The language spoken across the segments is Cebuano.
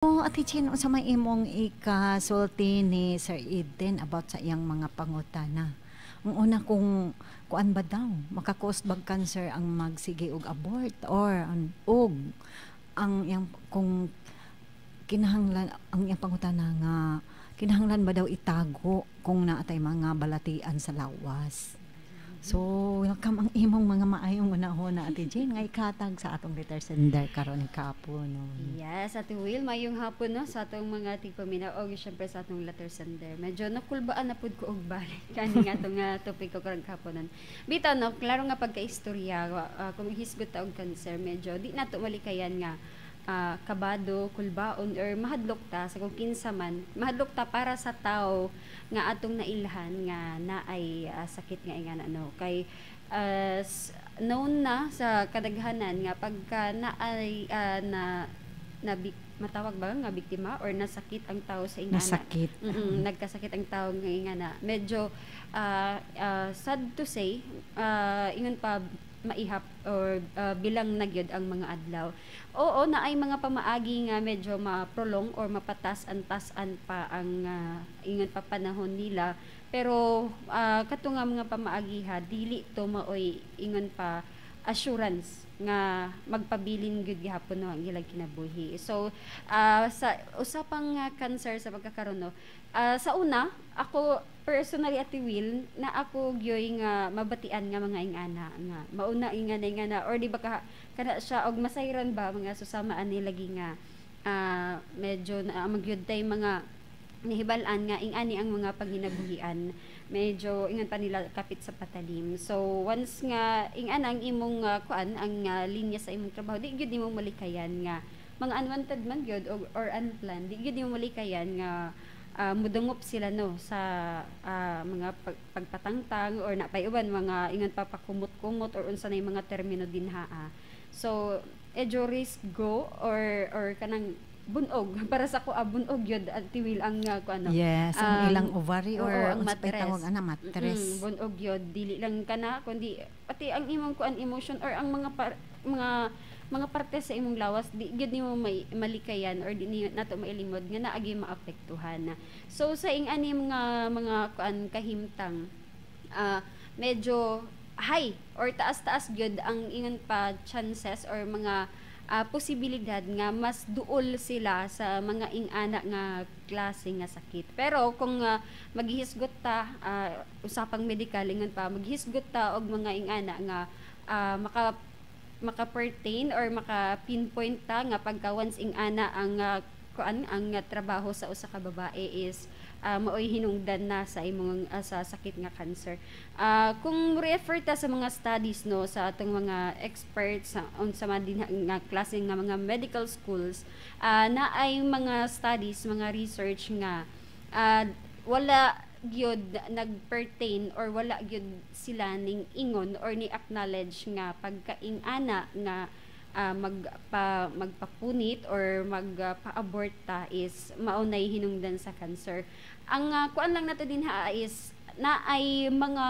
Oh, Ate Chin, unsa may imong ikasulti ni Sir Eden about sa iyang mga pangutana? Ang una, kung kuan ba daw, maka-cause bag cancer ang magsige og abort or og ang iyang kung kinahanglan, ang iyang pangutana nga kinahanglan ba daw itago kung naatay mga balatian sa lawas. So, welcome ang imong mga maayong unahon, Ate Jane, nga ikatag sa atong letter sender karon kapo, no? Yes, Ate Will, mayong hapon, no, sa atong mga tigpaminaw og syempre sa atong letter sender. Medyo nakulbaan na pud ko og balik kani nga atong topic ko karong kaponan. Bitaw no, klaro nga pagka-istorya, kung hisgot ta og cancer, medyo di nato malikayan nga kabado, kulbaon or mahadlok ta sa kung kinsa man, mahadlok ta para sa tao nga atong nailhan nga naay sakit nga ingana, no, kay known na sa kadaghanan nga pagka naay na na matawag ba nga biktima or nasakit ang tao sa ingana. Nasakit. Nagkasakit ang tao nga ingana, medyo sad to say, ingon pa maihap or bilang na gyud ang mga adlaw. Oo, na ay mga pamaagi nga medyo ma-prolong or mapatas-antasan pa ang ingon pa panahon nila, pero kato nga mga pamaagi ha, dili to maoy ingon pa assurance nga magpabilin gyud gihapon, no, ang ilang kinabuhi. So sa usapang cancer sa pagkakaron, no, sa una, ako personally, Ate Will, na ako gyoy nga mabatian nga mga ingana nga mauna ingana ingana or di ba ka kana siya og masayran ba mga susamaan nila lagi nga medyo na magyud tay mga nihibal-an nga ingani ang mga paghinabuhian, medyo ingon pa nila kapit sa patalim. So once nga ingana ang imong kuan, ang linya sa imong trabaho, di gyud nimo malikayan nga mga unwanted man gyud or unplanned, di gyud nimo malikayan nga mudungop sila, no, sa mga pagpatangtang or napay uban mga ingon pa pakumot-kumot or unsa na yung mga termino dinha. So medyo risk go or kanang bunog para sa ko, bunog yun at tiwil ang kuano. Yes, ang ilang ovary or oo, ang unsa pa'y matres. Tawag ana, matres. Bunog yun, dili lang kana kundi pati ang imong kuan, emotion or ang mga mga parte sa imong lawas, di gyud nimo may malikayan or di ni nato mailimod nga naagi maapektuhan na. So sa ing ani mga kuan kahimtang, medyo high or taas-taas gyud ang ingon pa chances or mga posibilidad nga mas duol sila sa mga ingana nga klase nga sakit. Pero kung maghihisgot ta, usapang medikal, ingon pa maghisgot ta og mga ingana nga maka maka-pertain or maka-pinpoint ta nga pagka once ingana ang kuan, ang trabaho sa usa ka babae is maoy hinungdan na sa imong sa sakit nga cancer. Kung refer ta sa mga studies, no, sa atong mga experts sa unsa man din nga klase nga mga medical schools, na ay mga studies, mga research nga wala gyud nag-pertain or wala gyud sila ning ingon or ni acknowledge nga pagkaing-ana nga magpapunit or magpa-abort ta is maunay hinungdan sa cancer. Ang kuan lang nato din ha is na ay mga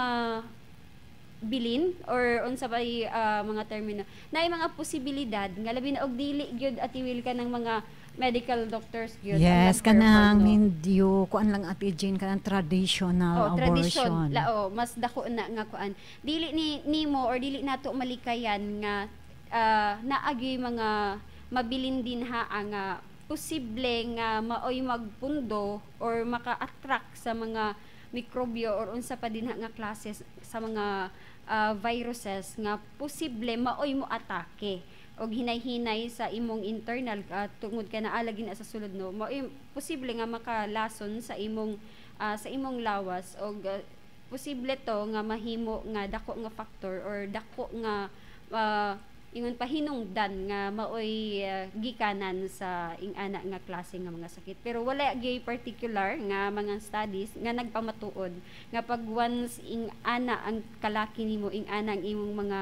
bilin or unsa bay mga termino na ay mga posibilidad nga labi na og dili gyud atiwil ka ng mga medical doctors gyud ang Yes, nag-perform, kanang no? hindi kuan lang, Ate Jane, kanang traditional Oh, tradition. Abortion. La, oh, mas dako na nga kuan. Dili ni nimo or dili nato malikayan nga naagi mga mabilin din ha ang posible nga maoy magpundo or maka-attract sa mga mikrobyo or unsa pa din ha nga classes sa mga viruses nga posible maoy mo atake og hinay-hinay sa imong internal, tungod ka naa lagi na sa sulod, no, maoy posible nga makalason sa imong lawas og posible to nga mahimo nga dako nga factor or dako nga ingon pa hinungdan nga maoy gikanan sa ingana nga klase nga mga sakit. Pero wala gyud particular nga mga studies nga nagpamatuod nga pag once ing-ana ang kalaki nimo, ing-ana ang imong mga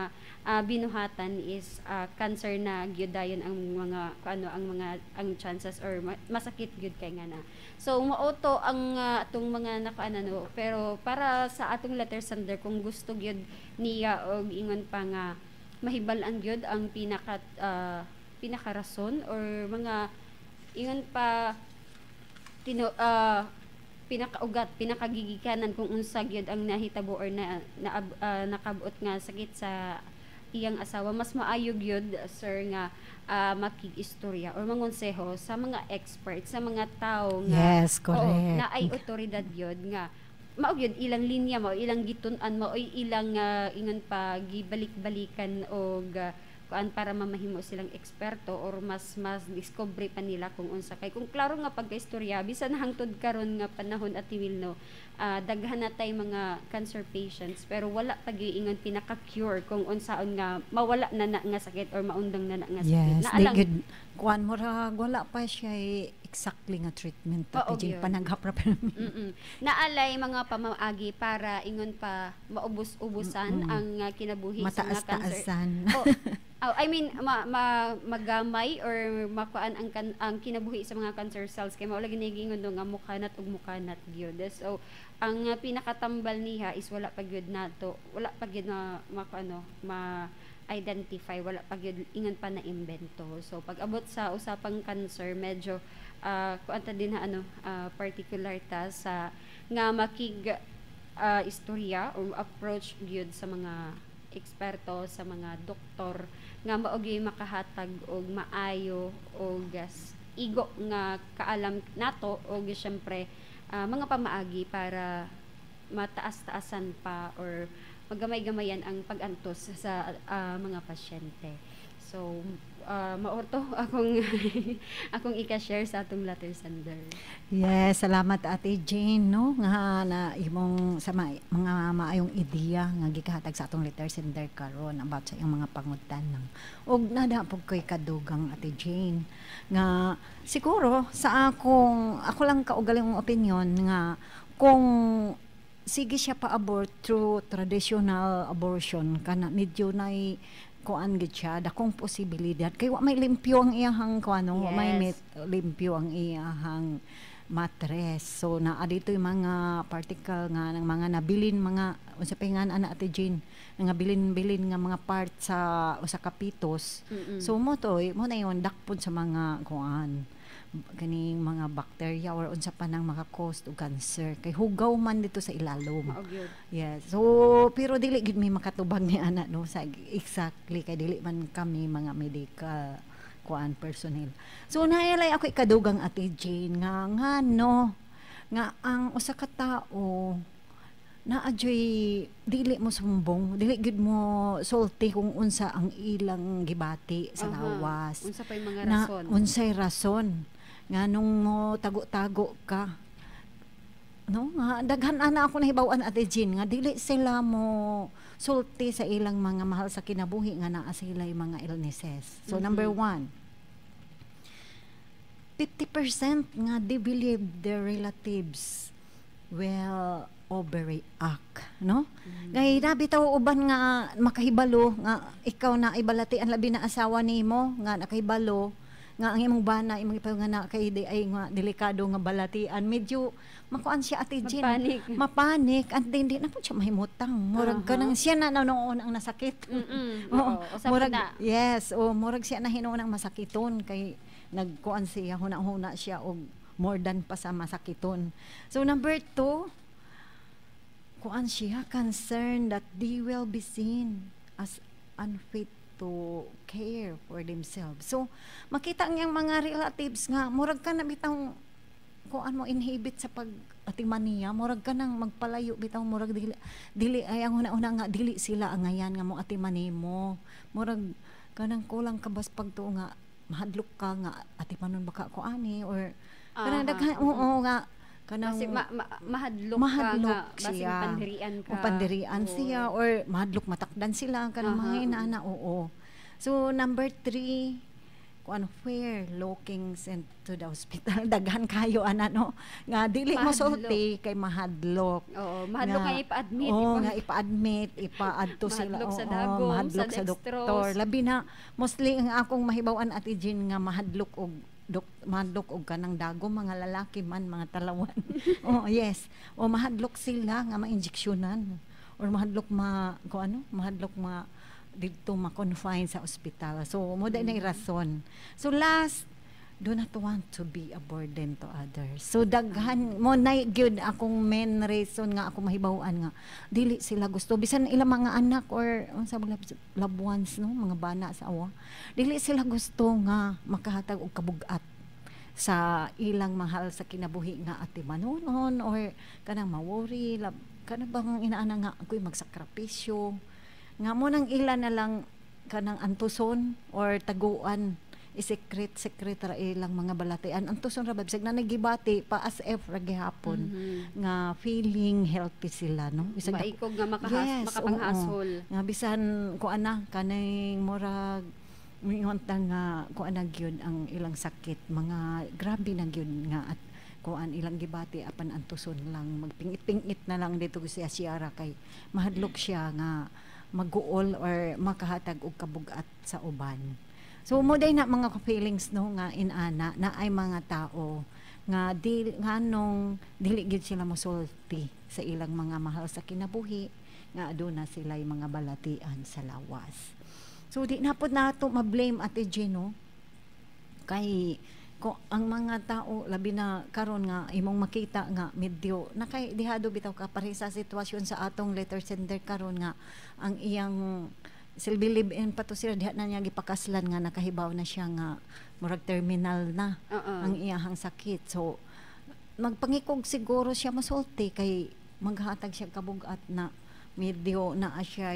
binuhatan is cancer na gyud dayon ang mga ano, ang mga ang chances or masakit gyud kay nga na. So mao to ang atong mga nakaano, no. Pero para sa atong letter sender, kung gusto gyud niya og ingon pa nga mahibal-an gyud ang pinakarason or mga ingon pa tino pinakaugat, pinakagigikanan kung unsa gyud ang nahitabo or na nakabuot nga sakit sa iyang asawa, mas maayo gyud, sir, nga makig-istorya or mangonseho sa mga experts, sa mga tao nga Yes, correct. Oo, na ay otoridad gyud nga mao gyud ilang linya, mao ilang gitun-an, mao ilang ingon pa gibalik-balikan og kuan para mamahimo silang eksperto or mas mas discovery pa nila kung unsa kay kung klaro nga pagkaistorya. Bisan hangtod karon nga panahon at no, daghan na tay mga cancer patients, pero wala pa gyud ingon pinaka-cure kung unsaon nga mawala na na nga sakit or maundang na na nga sakit. Yes, di gud kuan, murag wala pa siya exactly nga treatment. Oo, Ate Jane, gyud. Panaghap ra pa. Naalay mga pamaagi para ingon pa maubos-ubusan ang kinabuhi sa mga cancer. Mataas-taasan. Oh, I mean ma, magamay or makuan ang kinabuhi sa mga cancer cells kay mao lagi nagingon nga mukanat ug mukanat gyud. So ang pinakatambal niya is wala pa gyud nato, wala pa gyud na makuano, ma identify, wala pa gyud ingon pa na imbento. So pag abot sa usapang cancer, medyo kuan ta din na ano, particular ta sa nga makig istorya or approach gyud sa mga eksperto, sa mga doktor nga mao gyud makahatag og maayo og igo nga kaalam nato og syempre mga pamaagi para mataas-taasan pa or magamay-gamayan ang pag-antos sa mga pasyente. So, mao to akong ika-share sa atong letter sender. Yes, salamat, Ate Jane, no, nga na imong sa mga maayong ideya nga gikahatag sa atong letter sender karon about sa iyong mga pangutana. Og nada pud ko'y kadugang, Ate Jane, nga siguro sa akong ako lang kaugalingong opinion nga kung sige siya pa-abort through traditional abortion, kana medyo nay kuan gid siya, dakong posibilidad kay wa may limpyo ang iyahang kuan, no? Wa may limpyo ang iyahang matres. So naa dito yung mga particle nga ng mga nabilin, mga unsa pa nga ana, Ate Jane, nga bilin-bilin nga mga part sa usa ka pitos. So mo to mo na yon dakpon sa mga kuan, kaning mga bacteria or unsa pa nang maka-cause og cancer kay hugaw man dito sa ilalom. Mao gyud. Yes. So, pero dili gid mi makatubag ni ana, no, sa exactly kay dili man kami mga medical kuan personnel. So nailay ako ikadugang, Ate Jane, nga nga no nga ang usa ka tawo naa juy dili mo sumbong, dili gid mo sulti kung unsa ang ilang gibati sa lawas. Unsa pa yung mga Na rason? Unsay rason nga nung mo tago-tago ka, no, nga daghan ana ako nahibaw-an, Ate Jean, nga dili sila mo sulti sa ilang mga mahal sa kinabuhi nga naa sila yung mga illnesses. So number one, 50% nga they believe their relatives will overreact, no? Kay na bitaw uban nga makahibalo nga ikaw na ibalati ang labi na asawa nimo nga nakahibalo nga ang imong bana imong ipa nga na kay di ay nga delikado nga balatian, medyo makuan siya, Ate Jean. Magpanik. Mapanik and then di na po siya mahimutang, murag kanang siya na noon ang nasakit. Oo, Oo, usapin murag, na. Yes, o murag siya na hinuon ang masakiton kay nagkuan siya, huna-huna siya og more than pa sa masakiton. So number two, kuan siya, concerned that they will be seen as unfit to care for themselves. So makita ang iyang mga relatives nga murag ka na bitang kuan mo inhibit sa pag atiman niya, murag ka nang magpalayo bitaw, murag dili dili ay ang una-una nga dili sila angayan nga mo atiman nimo, murag kanang kulang ka bas pagtuo nga mahadlok ka nga atimanon baka ko ani or kanang daghan, oo, nga kanang Kasi mahadlok ka mahadlok nga basing siya. Pandirian ka. O pandirian siya or mahadlok matakdan sila kanang mga inana, oo. So number three, kung ano, fear looking sent to the hospital. Daghan kayo ana, no, nga dili mo Mahadlok. sulti kay mahadlok. Oo, mahadlok Nga- nga ipa-admit. Oo, nga ipa-admit, ipa-adto sila. Mahadlok sa Oo, dagom, mahadlok sa sa dextrose. doktor. Labi na mostly ang akong mahibaw-an, Ate Jean, nga mahadlok og mahadlok og kanang dagom, mga lalaki man, mga talawan. Oh, yes. O mahadlok sila nga ma-injeksyonan or mahadlok ma ko ano, mahadlok ma didto ma-confine sa ospital. So mo mm. Rason. So last do not want to be a burden to others. So daghan mo na gyud akong main reason nga ako mahibaw-an nga dili sila gusto bisan ilang mga anak or unsa ba, loved ones, no, mga bana sa awa. Dili sila gusto nga makahatag og kabugat sa ilang mahal sa kinabuhi nga atimanon or kanang ma-worry kana bang inaana nga ako'y magsakripisyo nga mo nang ila na lang kanang antuson or taguan, i-secret secret ra ilang mga balatian, antuson ra ba bisag na nagibati pa as if ra gihapon nga feeling healthy sila, no, bisag maikog nga makahas, makapanghasol. Nga bisan kuan na kaning murag mingon ta nga kuan na gyud ang ilang sakit, mga grabe na gyud nga at kuan ilang gibati, apan antuson lang, magpingit-pingit na lang dito siya siyara kay mahadlok siya nga maguol or makahatag og kabugat sa uban. So mo day na mga feelings, no, nga inana na ay mga tao nga di nganong dili gyud sila mosulti sa ilang mga mahal sa kinabuhi nga aduna sila mga balatian sa lawas. So di na pod nato ma-blame, Ate Jen, no? Kay ko ang mga tao, labi na karon nga imong makita nga medyo nakay dihado bitaw ka pareha sa sitwasyon sa atong letter sender karon nga ang iyang silbi live-in pa to sila diha na niya gipakaslan nga nakahibaw na siya nga murag terminal na ang iyahang sakit. So magpangikog siguro siya masulti kay maghatag siya kabugat na medyo naa siya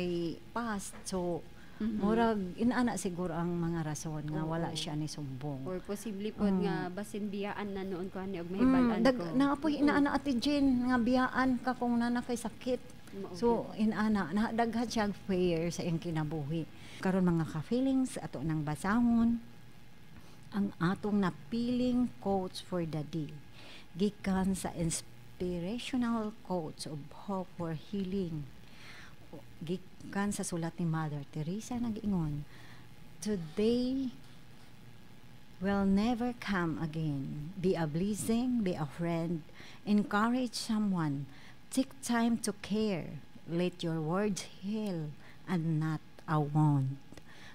past. So murag inaana siguro ang mga rason nga wala siya ni sumbong. Or posible pod nga basin biyaan na noon ko ani og mahibal-an ko. Naapoy inaana, Ate Jen, nga biyaan ka kung nana kay sakit. Mao. So inana na daghan siya fear sa iyang kinabuhi. Karon, mga ka-feelings, ato nang basahon ang atong napiling quotes for the day. Gikan sa Inspirational Quotes of Hope for Healing. Gikan sa sulat ni Mother Teresa, nag-ingon, "Today will never come again. Be a blessing, be a friend, encourage someone, take time to care, let your words heal and not a wound."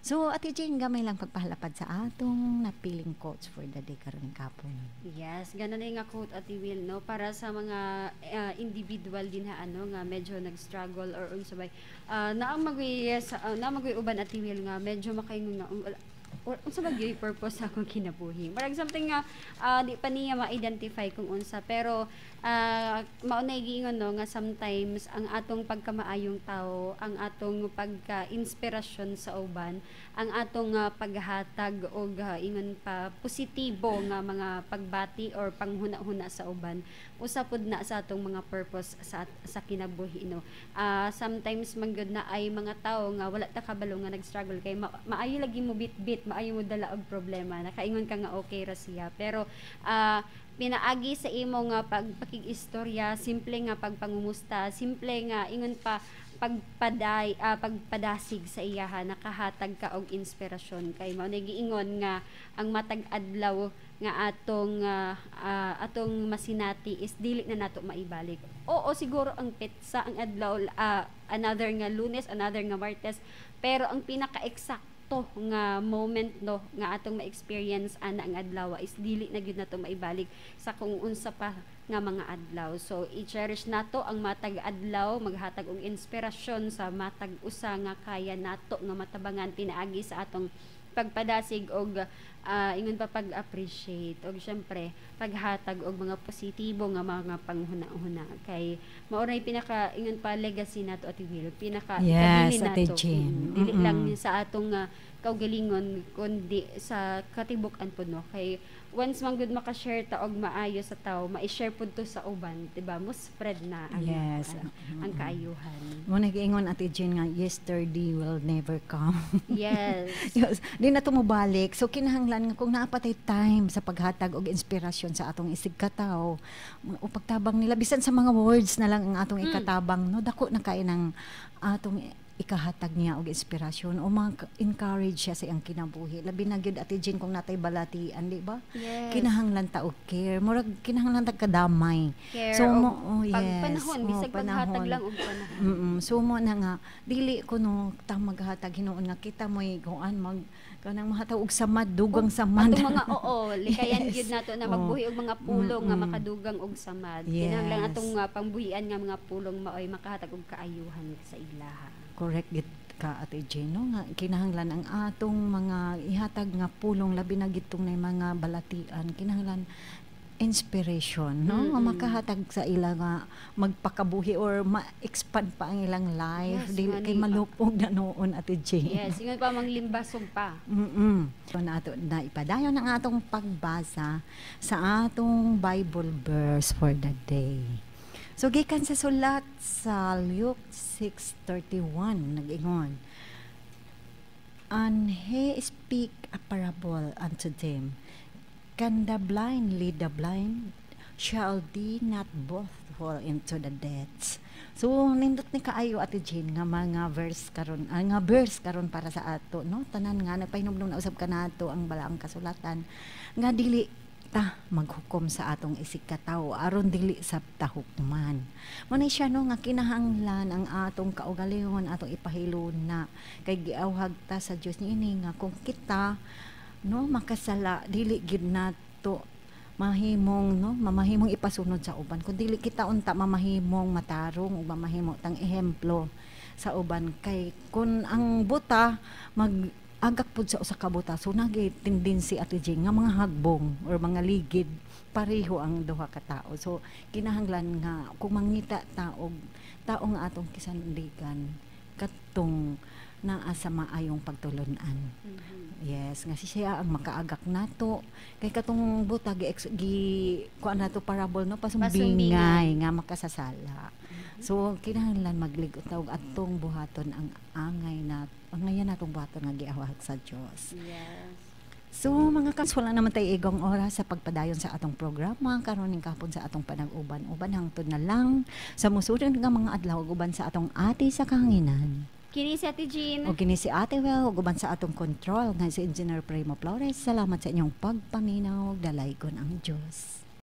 So, Ate Jane, gamay lang pagpahalapad sa atong napiling quotes for the day karon kapon. Yes, ganun na nga quote, Ate Will, no, para sa mga individual din ha, ano, nga medyo nag-struggle or unsa bay naa magoy sa naa magoy uban, Ate Will, nga medyo makaingon nga or unsa ba gyud purpose sa akong kinabuhi. Murag something nga di pa niya ma-identify kung unsa, pero mao na giingon, no, nga sometimes ang atong pagkamaayong tao, ang atong pagka-inspirasyon sa uban, ang atong paghatag og ingon pa positibo nga mga pagbati or panghuna-huna sa uban, usa pud na sa atong mga purpose sa kinabuhi, no. Sometimes man gyud na ay mga tao nga wala ta kabalo nga nag-struggle kay maayo lagi mo bit-bit, maayo mo dala og problema, nakaingon ka nga okay ra siya, pero pinaagi sa imo nga pagpakig-istorya, simple nga pagpangumusta, simple nga ingon pa pagpadasig sa iyaha, nakahatag ka og inspirasyon kay mao na giingon nga ang matag adlaw nga atong masinati is dili na nato maibalik. Oo, siguro ang petsa, ang adlaw, another nga Lunes, another nga Martes, pero ang pinaka-eksakto nga moment, no, nga atong ma-experience ana ang adlaw is dili na gyud nato maibalik sa kung unsa pa nga mga adlaw. So i-cherish nato ang matag adlaw, maghatag og inspirasyon sa matag usa nga kaya nato nga matabangan pinaagi sa atong pagpadasig og ingon pa pag-appreciate og syempre paghatag og mga positibo nga mga panghuna-huna kay mao ray pinaka ingon pa legacy nato, Ate Will, pinaka ikabilin Ate nato. Jean. Dili lang sa atong kaugalingon kundi sa katibuk-an pod, no, kay once man gud maka-share ta og maayo sa tao, ma-share pud to sa uban, diba, mo spread na ang ang kaayuhan. Mo nag-ingon, Ate Jean, nga yesterday will never come. Yes, di na to mobalik. So kinahanglan nga kung naa pa tay time sa paghatag og inspirasyon sa atong isig katawo o pagtabang nila bisan sa mga words na lang ang atong ikatabang, no, dako na kay ng atong ikahatag niya og inspirasyon o ma-encourage siya sa iyang kinabuhi. Labi na gyud, Ate Jean, kung natay balatian, di ba? Yes. Kinahanglan ta og care, murag kinahanglan ta kadamay. Care So og mo, oh, yes. pag panahon, Oh, bisag paghatag panahon. Lang og panahon. So mo na nga dili ko no ta maghatag hinuon nga kita mo'y kuan mag Kanang mahatag og samad, dugang samad. Atong mga, oo, likayan gyud nato na magbuhi og mga pulong nga makadugang og samad. Kinahanglan atong pangbuhian nga mga pulong maoy makahatag og kaayuhan sa ilaha. Correct gid ka, Ate Jane, no? Nga kinahanglan ang atong mga ihatag nga pulong, labi na gitong na mga balatian, kinahanglan inspiration, no? Nga makahatag sa ila nga magpakabuhi or ma-expand pa ang ilang life, dili kay malupog na noon, Ate Jane. Yes, ingon pa manglimbasog pa. So, na ato na ipadayon ang atong pagbasa sa atong Bible verse for the day. So gikan sa sulat sa Luke 6:31, nag-ingon, "And he speak a parable unto them. Can the blind lead the blind? Shall they not both fall into the depths?" So nindot ni kaayo, Ate Jane, nga mga verse karon, nga verse karon para sa ato, no? Tanan nga nagpahinumdum na usab kanato ang balaang kasulatan nga dili ta maghukom sa atong isig katawo aron dili sa tahukman. Mo ni siya, no, nga kinahanglan ang atong kaugalingon atong ipahiluna kay giawhag ta sa Dios niini nga kung kita, no, makasala, dili gid nato mahimong, no, mamahimong ipasunod sa uban kung dili kita unta mamahimong matarong ug mamahimo tang ehemplo sa uban, kay kun ang buta mag agak pud sa usa ka buta, so nagi tendency, Ate Jane, nga mga hagbong or mga ligid pareho ang duha ka tao. So kinahanglan nga kung mangita ta og tao nga atong kisandigan, katong naa sa maayong pagtulun-an. Yes, nga si siya ang makaagak nato. Kay katong buta gi kuan nato parable, no, pasumbingay Pasumbingay. nga makasasala. So kinahanglan maglig-ot ta og atong buhaton ang angay na angayan natong buhaton nga giawhag sa Dios. So mga kas, wala naman tayo igong oras sa pagpadayon sa atong programa karon ning kahapon sa atong panag-uban-uban, hangtod na lang sa musulod nga mga adlaw uban sa atong ate sa kahanginan. Kini si Ate Jean. O kini si Ate Well, ug uban sa atong control nga si Engineer Primo Flores. Salamat sa inyong pagpaminaw. Dalaygon ang Diyos.